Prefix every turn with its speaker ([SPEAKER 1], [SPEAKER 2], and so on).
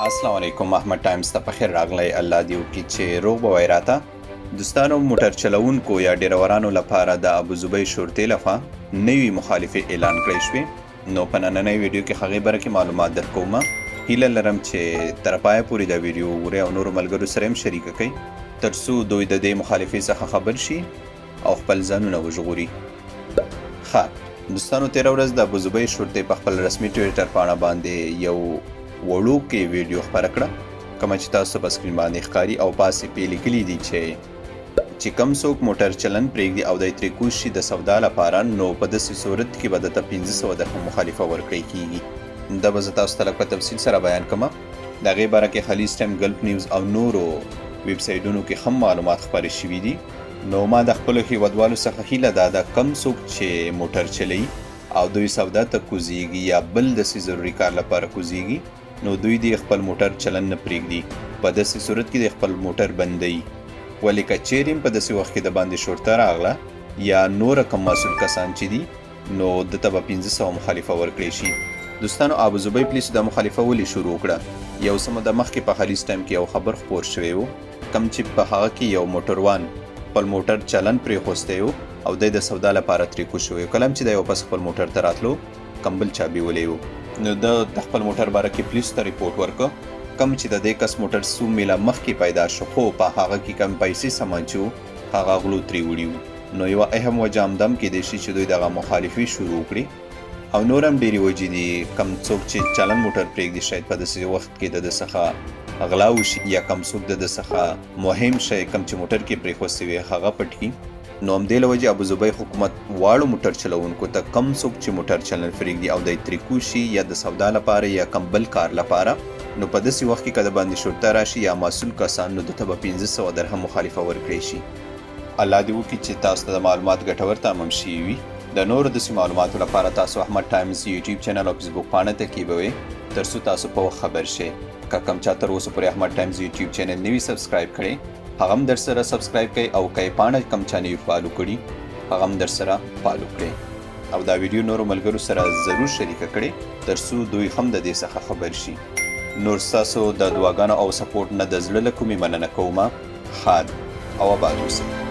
[SPEAKER 1] السلام علیکم، احمد ټایمز ته پخیر راغلی. الله دې وکړي چې روغ به وای. راته دوستانو، موټر چلوونکو یا ډریورانو لپاره د ابوظبۍ شرطې لخوا نوي مخالفې اعلان کړی شوې. نو په نننۍ ویډیو کې هغې باره کې معلومات درکوم. هیله لرم چې تر پایه پورې دا ویډیو وګورئ او نورو ملګرو سره هم شریکه کړئ، تر څو دوی د دې مخالفې څخه خبر شي او خپل ځانونه وژغوري. ښه دوستانو، تېره ورځ د ابوظبۍ شرطې په خپل رسمي ټویټر پاڼه باندې یو وړوکی ویډیو خپره کړه، کومه چې تاسو په سکرین باندې ښکاري، او پاس یې پې لیکلي دي چې کم څوک موټر چلن پرېږدي او دی ترې کوز شي د سودا لپاره، نو په داسې صورت کې به ده ته 500 درهم مخالفه ورکړی کیږي. دا به زه تاسو ته لږ په تفصیل سره بیان کړم. د هغې باره کې خلیج ټایم، ګلف نیوز او نورو ویب سایټونو کې هم معلومات خپاره شوي دي. نو ما د خپلو هیوادوالو څخه هیله دا ده، کم څوک چې موټر چلوي او دوی سودا ته کوزیږي یا بل داسې ضروري کار لپاره کوزیږي، نو دوی دې خپل موټر چلن نه پرېږدي. په داسې صورت کې دې خپل موټر بندوي، ولې که چیرې هم په داسې وخت کې د باندې شرطه راغله یا نور کوم مسؤل کسان چې دي، نو ده ته به 500 مخالفه ورکړی شي. دوستانو، ابوظبۍ پولیسو دا مخالفه ولې شروع کړه؟ یو څه موده مخکې په خلیج ټایم کې یو خبر خپور شوی و، کوم چې په هغه کې یو موټروان خپل موټر چلن پرېښوستی و او دی د سودا لپاره ترې کوز شوی و. کله هم چې دی واپس خپل موټر ته راتلو، کوم بل چا بیولی و، نو ده د خپل موټر باره کې پولیسو ته رپورټ ورکړ، کوم چې د دې کس موټر څو میله مخکې پیدا شو، خو په هغه کې کوم پیسې سامان چې و، هغه غلو ترې وړي وو. نو یوه اهم وجه همدا هم کېدای شي چې دوی دغه مخالفې شروع کړي، او نور هم ډېرې وجې دي. کوم څوک چې چلن موټر پرېږدي، شاید په داسې وخت کې د ده څخه غلا وشي یا کوم څوک د ده څخه مهم شی، کوم چې موټر کې پرېښوستی وي، هغه پټ کړي. نو همدې له وجې ابوظبۍ حکومت واړو موټر چلوونکو ته، کوم څوک چې موټر چلن پرېږدي او دی ترې کوز شي یا د سودا لپاره یا کوم بل کار لپاره، نو په داسې وخت کې که د باندې شرطه راشي یا مسؤل کسان، نو ده ته به 500 درهم مخالفه ورکړی شي. الله دې وکړي چې تاسو ته د معلومات ګټور تمام شوي وي. د نورو داسې معلوماتو لپاره تاسو احمد ټایمز یوټیوب چینل او فیسبوک پاڼه تعقیبوئ، تر څو تاسو په وخت خبر شئ. که کوم چا تر اوسه پورې احمد ټایمز یوټیوب چینل نه وي subscribe کړی، هغه هم درسره subscribe کړئ، او که یې پاڼه کوم چا نه وي follow کړي، هغه هم درسره follow کړئ، او دا ویډیو نورو ملګرو سره ضرور شریکه کړئ، تر څو دوی هم د دې څخه خبر شي. نور ستاسو د دعاګانو او support نه د زړه له کومې مننه کوم. ښاد او آباد اوسئ.